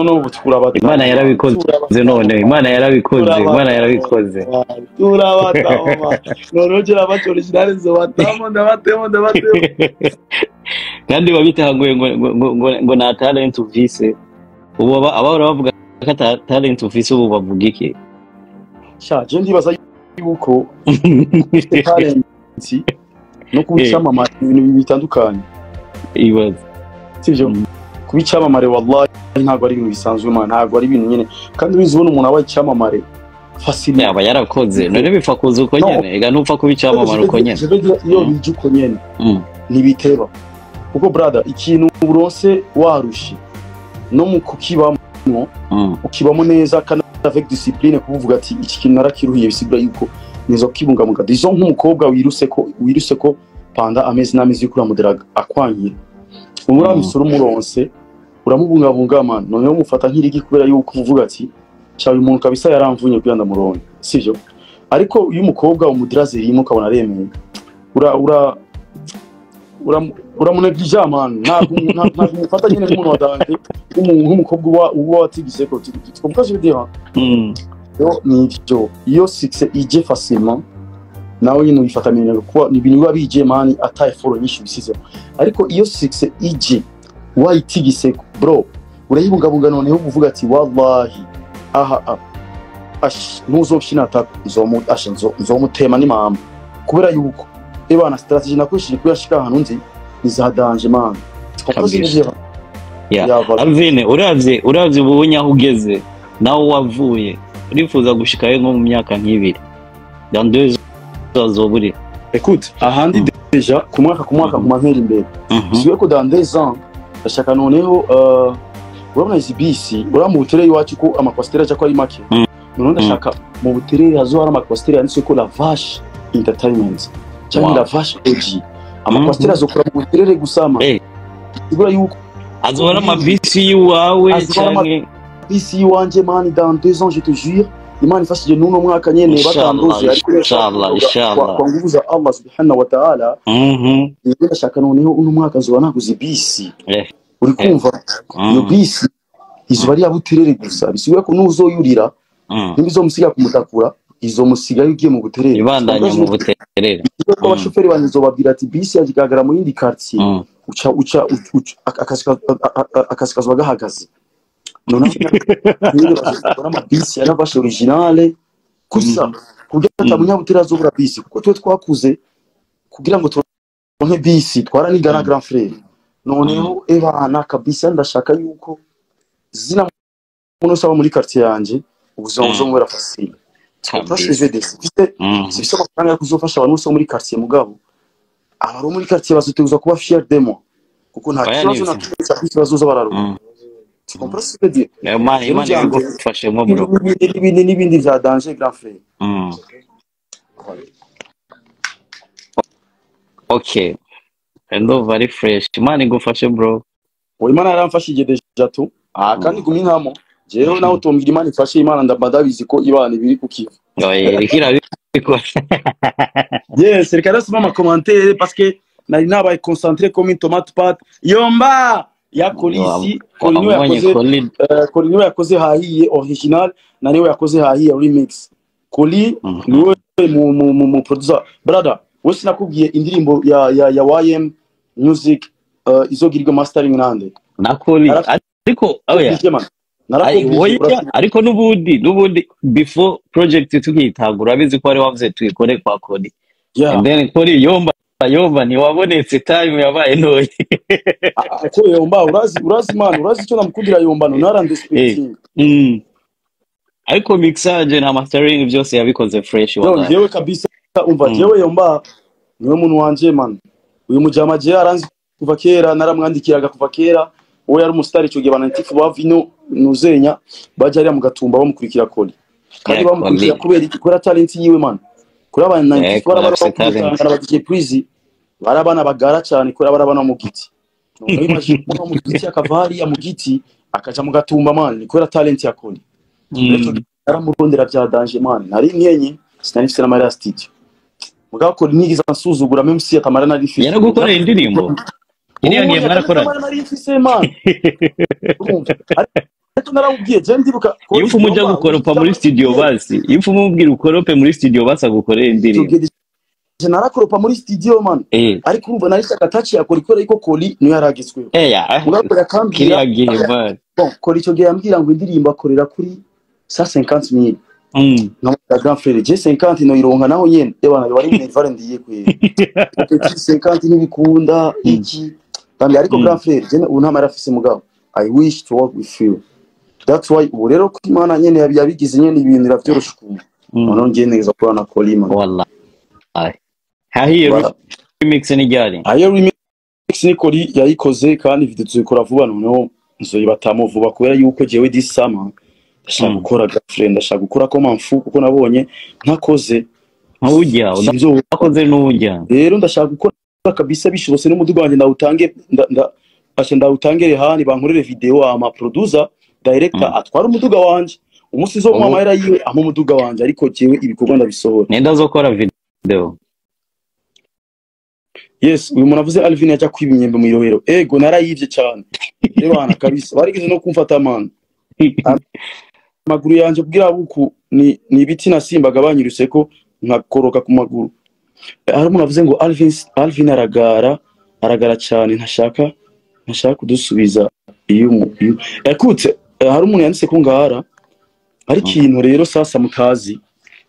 None ubu turabatamu. Imana yarabikoze. None Imana yarabikoze, Imana yarabikoze. Turabatamu man. Noneho kera original nzobatamo, ndabatemo, ndabatemo. Kandi babitanguye ngo nta talent ufise. Ubu abahora bavuga ko ata talent ufise, ubu bavuga iki? Sha, je ndibaza yuko talent no kuba icyamamare ni ibintu bitandukanye. Ibaze. Sivyo? Kuba icyamamare, wallahi, ntabwo ari ibintu bisanzwe man, ntabwo ari ibintu nyine. Kandi ubizi, ubona umuntu aba icyamamare facile. Yaba yarakoze. None bipfa kuza uko No. nyene? Ega ntupfa kuba icyamamare uko nyene. Je veux dire, iyo bije uko nyene ntibiteba, kuko brother, ikintu uronse warushe no mu kukibamwo, ukibamo neza kandi avec discipline, kuvuga ati iki kintu narakiruhiye, bisigura yuko neza kukibungabunga. Disons nk'umukobwa wiruse ko pendant amezi n'amezi yuko uramuderaga akwankira, ubu uramusura, umuronse, uramubungabunga man. Noneho umufata nk'irigi, kubera yuko uvuga ati cya uyu muntu kabisa yaramvunye kugira ndamuronke, sivyo? Ariko iyo umukobwa umudiraze rimwe ukabona aremeye, ura uramuneglige man. Ntabwo umufata nyine nk'umuntu wa danger, nk'umukobwa uba watigise ko tu comprends ce que je veux dire, hein? Mm. Rero ni ivyo, iyo succès ije facilement, nawe nyine uyifata minenegwe, kuko ni ibintu biba bije man ata effort nyinshi ubisizemo. Ariko iyo succès ije wayitigise, bro, urayibungabunga. Noneho uvuga ati wallahi aha ash ntuzopyinata, nzomu ash nzomutema n'imamba, kubera yuko ebana strategy nakoresheje kuyashika ahantu nzi ni za danger man. Tu comprends ce que je veux dire? Yeah. Yeah, voilà. Alvin, uravye ubu aho ugeze nawe wavuye, urifuza gushikayo nko mu myaka nk'ibiri, dans 2 ans uzoba uri? Écoute, ahandi déjà ku mwaka nkuma ntera imbere. Siwe ko dans 2 ans ndashaka noneho, urabona izi bisi, urabona mu Buterere iwacu ko ama Coaster aja ko ari make. Noneho ndashaka mu Buterere hazoba hari ama Coaster yanditse ko La Vache Entertainment cyangwa La Vache OG. Ama Coaster azokora mu Buterere gusa ma. Sigura yuko Azoba ari amabisi y'iwawe? Azoba ari Canke bisi y'iwanje man, dans 2 ans, je te jure. Imana ifashije n'uno mwaka nyene Inshallah, batanduze, ariko inshallah, inshallah. kwa nguvu za Allah subhanahu wa ta'ala. Rero ndashaka noneho uno mwaka nzoba naguze bisi. Uri kumva, iyo bisi izuba ari Buterere gusa, bisigura ko nuzoyurira ntibizomusiga kumutakura, izomusiga iyo ugiye mu Buterere. Ibandanya mu Buterere. Bisigura ko abashoferi banje nzobabwira ati bisi yagigaragara mu yindi quartier, uca akazi kazoba gahagaze. Noneho rero bazokora amabisi ya La Vache originale gusa, kugira ata munyabutere azobura bisi, kuko twe twakuze kugira ngo turonke bisi twaranigana, grand frère. Noneho ebana kabisa ndashaka yuko zina muntu wese aba muri quartier yanje ubuzima buzomubera facile. Tu comprends ce que je veux dire? Sifise amafaranga yo kuzofasha abantu bose bo muri quartier, mugabo abari muri quartier bazotegerezwa kuba fier de moi, kuko nta Oya, kibazo na nivyo. kimwe cya bisi bazoza bararonka. Tu comprends ce que je veux dire? Imana, Rero Imana vya mbere ibigufashemo, bro. n'ibindi n'ibindi n'ibindi vya danger, grand frère. Okay, ndumva ari fresh. Imana igufashe, bro. Oya, Imana yaramfashije déjà tu. Ah, kandi gumi nkamo jewe nawe utombwira Imana ifashe, Imana ndaba ndabizi ko Imana ibiri kukiva. Oya, iriko irabikora. Yes, reka nasoma ama commentaire parce que nari nabaye concentré comme une tomate pâte. Yomba ya Kolisi, Koli niwe Wamubonye? yakoze. Koli. Koli niwe yakoze hahiye original na niwe yakoze hahiye remix. Koli niwe mu producer. Brother, we sinakubwiye indirimbo ya YM Music izogirirwa mastering nande? Na Koli, ariko oya. Narakubwiye man. Ai, Narakubwiye. Oya, ariko n'ubundi before project tukiyitangura, urabizi ko wari wavuze tuyikore kwa Koli. And then Koli yomba yomba ntiwabonetse, time yabaye ntoya. Ko Yomba, urazi man, urazi icyo namukundira Yomba, no narandespecting. Ariko mixage na mastering byose yabikoze fresh, Yo, wallahi. njyewe kabisa, umva, njyewe Yomba niwe muntu wanje man. Uyu mujama je aranzi kuva kera, naramwandikiraga kuva kera. Uwo yari umusitari icyo gihe, banantifu bava ino nuzenya bajya hariya mu Gatumba bamukurikira Koli, kandi bamukurikira Koli. kubera iki? Kubera talent yiwe man. Kuri aba 94 Koli bari afise talent. bakumutanga na DJ Prizi, bari abana bagara cyane, kubera bari abana mu giti. Noneho imagine umuntu wo mu giti akava hariya mu giti akaja mu Gatumba man, ni kubera talent ya Koli. Rero naramurondera bya danger man, nari nkenye, sinari mfise n'amahera ya studio, mugabo Koli nigeze ansuzugura, même si atamara nari mfise. Yaragukoreye indirimbo iriya ngiye Oya, mwarakoranye? atamara nari mfise man, urumva. Naramubwiye, je ndibuka. Iyo upfuma ujya gukoropa muri studio basi, iyo upfuma umubwira ukorope muri studio basi, agukorera indirimbo. Je narakoropa muri studio, man. Ariko urumva narishaka touch ya Kori, kubera yuko Kori niyo yaragezweho. Ya. Mugabo yakambwira Kiriya gihe, man. Bon, Kori icyo gihe yambwira ngo indirimbo akorera kuri 150 mille. Nkamubwira: "Grand frère, je 50 noyironka naho nyene." Ebana, bari minerval ndiye kwera. Petit, 50 ntibikunda iki. Kandi ariko grand frère, je ubu nta mara afise, mugabo I wish to work with you. That's why ubu rero ko Imana nyene yabigize nyene, ibintu biravyorosha ukuntu. Noneho ngiye neza gukorana na Kori, man. Wallahi hahiye. Voilà. Remix ni ryari? Ayo remix ni Kori yayikoze, kandi video tuzikora vuba, noneho nzoyibatamo vuba, kubera yuko jewe this summer ndashaka gukora, grand frère, ndashaka gukora comme un fou, kuko nabonye ntakoze Ntujya sinzo. Udakoze ntujya. Rero ndashaka gukora kabisa, bishobotse n'umuduga wanjye ndawutange, asha ndawutange rehani bankorere video, ama producer, director atwara umuduga wanje. Umunsi nzomuha amahera yiwe, ampa umuduga wanje, ariko jewe ibikorwa ndabisohora. Nenda azokora video? Yes, uyu muntu avuze Alvin yajya kwiba imyembe mu Irohero. Ego, narayivye cyane, ebana kabisa, barigeze no kumfata, man. Amaguru yanje kugira buku ni ibiti nasimbaga banyiruseko nkakoroka ku maguru. Hari umuntu avuze ngo Alvin aragara, aragara cyane, ntashaka kudusubiza iyo. Écoute, hari umuntu yanditse ko ngara ari ikintu. Rero sasa mutazi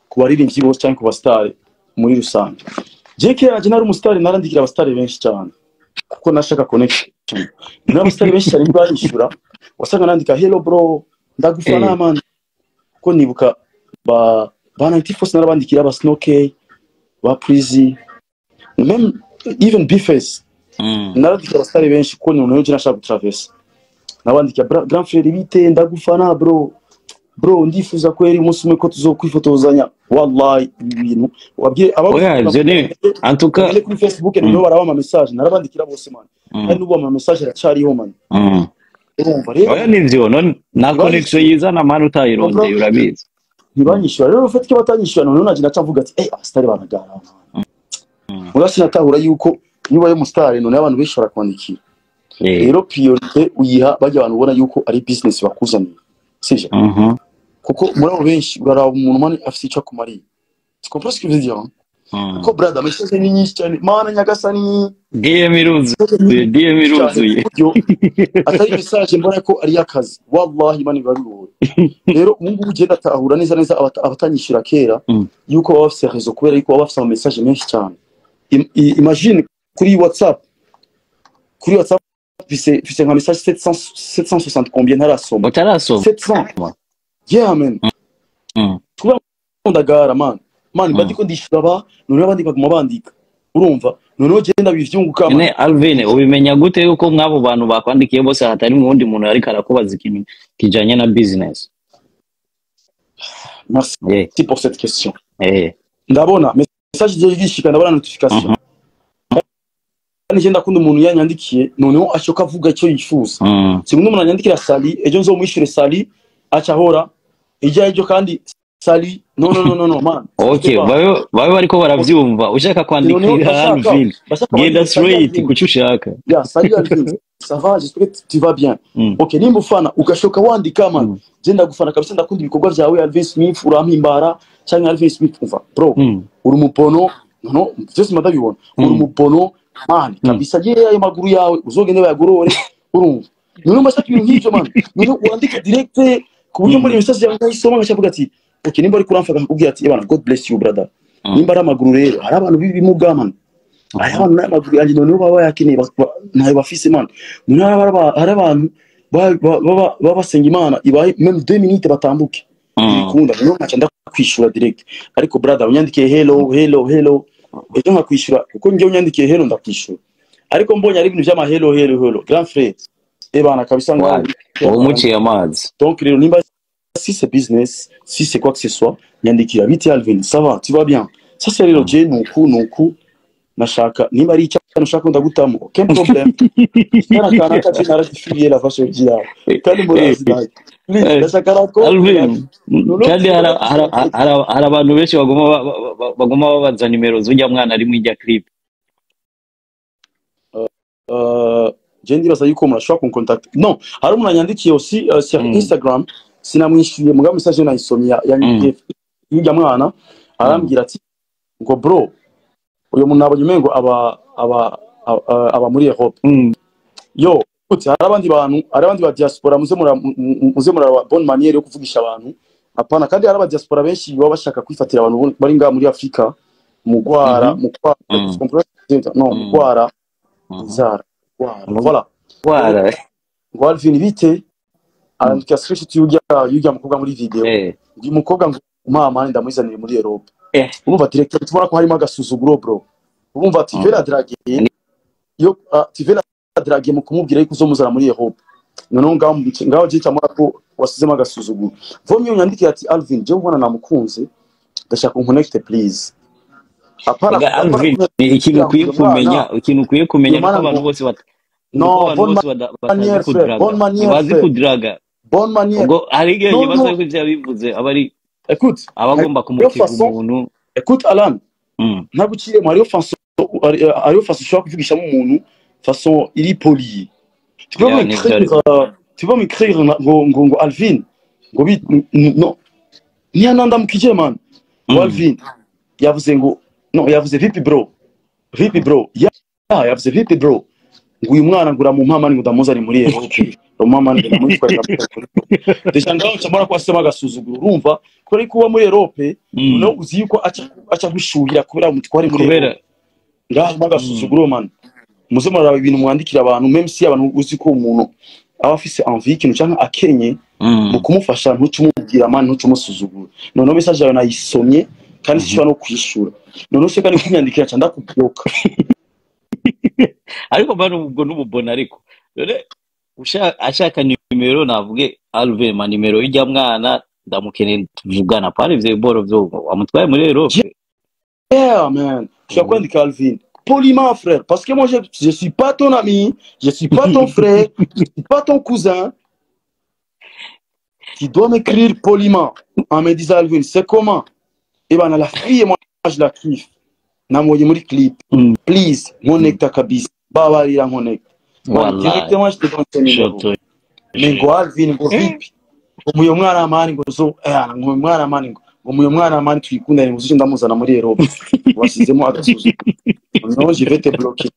ku baririmbyi bose cyangwa ku basitari muri rusange, je kera je nari umusitari, narandikira abasitari benshi cyane kuko nashaka connection n'abasitari benshi cyane. Ntibanyishyura, wasanga nandika: "Hello bro, ndagufana, man." Kuko nibuka ba 94 Force narabandikira, ba Snow K, ba Prezi, même even Bface. Narandikira abasitari benshi kuko noneho je nashaka gutraversa. Nabandikira: "Grand frère, bite? Ndagufana bro, bro, ndifuza kweri umunsi umwe ko tuzokwifotozanya." Wallahi, ibi bintu wabwiye Oya, ivyo ni en tout cas bagende kuri Facebook, noneho baraba ama message narabandikira bose, man. Kandi n'ubu ama message aracariho, man. Urumva rero Oya, nivyo none na connection yizana, man, utayirondeye, urabizi. Ntibanyishyura. Rero ufite ko batanyishyura, noneho nanjye naca mvuga ati: "Abasitari baragara." Muga sinatahura yuko iyo ubaye umusitari, noneho abantu benshi barakwandikira. Rero priorité uyiha bajya abantu ubona yuko ari business bakuzaniye, sivyo? Mhm. Kuko muri abo benshi uraraba umuntu, man, afite icyo akumariye. Tu comprends ce que je veux dire, hein? Kuko brother, message ni nyinshi cyane, mana nyagasani. DM iruzuye, DM iruzuye. Buryo atari message mbona ko ari akazi, wallahi, man, biba bigoye. Rero ubu ngubu ugenda atahura neza neza abatanyishyura kera yuko baba bafise réseau, kubera yuko baba bafise ama message menshi cyane. Imagine kuri WhatsApp mfise nka message 700, 760 combien ntarasoma. Utarasoma? 700, yeah, man. Kuba ndagara, man, man, bandiko ndishyura ba noneho abandi baguma bandika, urumva, noneho genda bivyunguka, man. None Alvin, ubimenya gute yuko mw'abo bantu bakwandikiye bose hatari mu wundi muntu ariko arakubaza ikintu kijanye na business? Merci pour cette question. Ndabona message igiye gishika, ndabona notification. Kandi je ndakunda umuntu yanyandikiye, noneho ashoka avuga icyo yifuza. Sinkunda umuntu anyandikira "salut", ejo nzomwishyure "salut", aca ahora ijya ejo kandi "salut". No, no, no, no, no, man. Okay, babe bariko baravyumva, ushaka Noneho kwandikira Alvin, bashaka genda bandike: "Salut straight Alvin." kuco ushaka. Yeah, "Salut Alvin, ça va? J'espère que tu vas bien." Okay, nimba ufana ugashoka wandika: "Man, je ndagufana kabisa, ndakunda ibikorwa byawe Alvin Smith, urampimbara," cyangwa "Alvin Smith, umva bro, uri umubono." No, byose ndabibona, "Uri umubono, man, kabisa. Ye ayo maguru yawe uzogende bayagorore." Urumva, noneho mbashaka ibintu nk'ibyo, man. Noneho wandike direct ku buryo muri message yawe nkayisoma, ngaca ati: "Okay." Nimba ariko uramfaka, nkakubwira ati: "Ebana, God bless you, brother." Nimba ari amaguru rero, hari abantu b'ibimuga, man, hari abantu n'amaguru yanjye noneho baba bayakeneye, ntayo bafise, man. Noneho hari abantu baba basenga Imana ibahe même 2 minutes batambuke. Ibikunda, noneho nkaca ndakwishura direct. Ariko brother, unyandikiye "hello, hello, hello", ejo nkakwishura, kuko njye unyandikiye "hello" ndakwishura. Ariko mbonye ari ibintu by'ama "hello, hello, hello", grand frère, ebana kabisa ngaho. Uba umuciye amazi. Donc rero nimba si c'est business, si c'est quoi que ce soit, nyandikira: "Biti Alvin, ça va? Tu vas bien?" Ça c'est rero je nuku nashaka nimba ari icyana ushaka ndagutamo, aucun problème. Kana kanaka je naragifiriye la vache gira kandi murazi nawe. Please, ndashaka rako. Alvin, Noneho kandi hari abantu benshi baguma babaza nimero z'ujya mwana ari mu ijya clip. Je ndibaza yuko umuntu ashobora kuncontacta. Non, hari umuntu yandikiye aussi sur Instagram, sinamwishyuye, mugabo message nayisomye yandikiye y'urya mwana, arambwira ati ngo bro, uyu muntu nabonye umengo aba muri Europe. Yo, écoute, hari abandi bantu, hari abandi ba diaspora, muze muraba bonne manière yo kuvugisha abantu, apana. Kandi hari aba diaspora benshi baba bashaka kwifatira abantu bari ngaha muri Afrika mu gwara, mu kwara, non, mu gwara, inzara, gwara, voilà. Gwara. Ngo Alvin, bite? Arandika screenshot y'urya mukobwa muri video. Uyu mukobwa ngo mama ndamwizanire muri Europe. Urumva direct tubona ko harimo agasuzuguro, bro. Urumva tu veux la draguer, yo, tu veux la draguer mu kumubwira yuko uzomuzana muri Europe. Noneho ngaho je cyamura ko wasizemo agasuzuguro. Vomye unyandikira ati Alvin, je ubona namukunze, ndashaka unconnect please. Apana. Ega Alvin, ikintu ukwiye kumenya, ikintu ukwiye kumenya nuko abantu bose No, abantu bose batazi kudraga, ntibazi kudraga. Bonne manière. Ubwo hari igihe yibaza ko ivyo yabivuze aba ari Écoute, aba agomba kumutiga umuntu. Écoute Alan, ntaguciremo, hariyo façon ushobora kuvugishamo umuntu, façon iri polie. Tu peux m'écrire, tu peux m'écrire ngo Alvin, ngo bi non. Ntiyanandamukije man. Ngo Alvin yavuze ngo non, yavuze vipi bro? Vipi bro? Ya, yavuze vipi bro? Ngo uyu mwana ngura mu mpama ngo ndamuzane muri Europe. Mama ngo ndamutwarira. Déjà ngaho ncamara ko asema agasuzuguro, urumva ko ari kuba muri Europe, no uzi yuko aca gushuhira kubera mutware muri Kubera Europe. Ngaho agasuzuguro man. Muze muraraba ibintu mwandikira abantu, même si abantu uzi ko umuntu aba afise envie y'ikintu canke akenye, mu kumufasha ntuce umubwira man, ntuce umusuzugura. Noneho message yawe nayisomye kandi sinshobora no kwishura. Noneho se kandi kunyandikira nca ndakubloka. Ariko bano ubwo n'ububona, ariko none ashaka nimero, navuge Alvin, ma nimero y'ijya mwana ndamukeneye tuvugana, pari ivyo boro vyo amutwaye muri Europe. Yeah, man. Je suis kwandika Alvin. Poliment, frère. Parce que moi, je suis pas ton ami, je suis pas ton frère, je suis pas ton cousin. Tu dois m'écrire poliment en me disant Alvin, c'est comment? Eh ben, la fille, moi, je la kiffe. Namwoye muri clip. Please, connecte kabisa. Babarira connect. Man, Wallahi. directement, je te donne ton numéro. Shoto. Mais ngo Alvin, ngo vipi? Ngo muyo mwana man, ngo zo, ngo mwana man, ngo muyo mwana man twikundane, ngo ndamuzana muri Europe. Wasizemo agasuzuguro. Non, je vais te bloquer.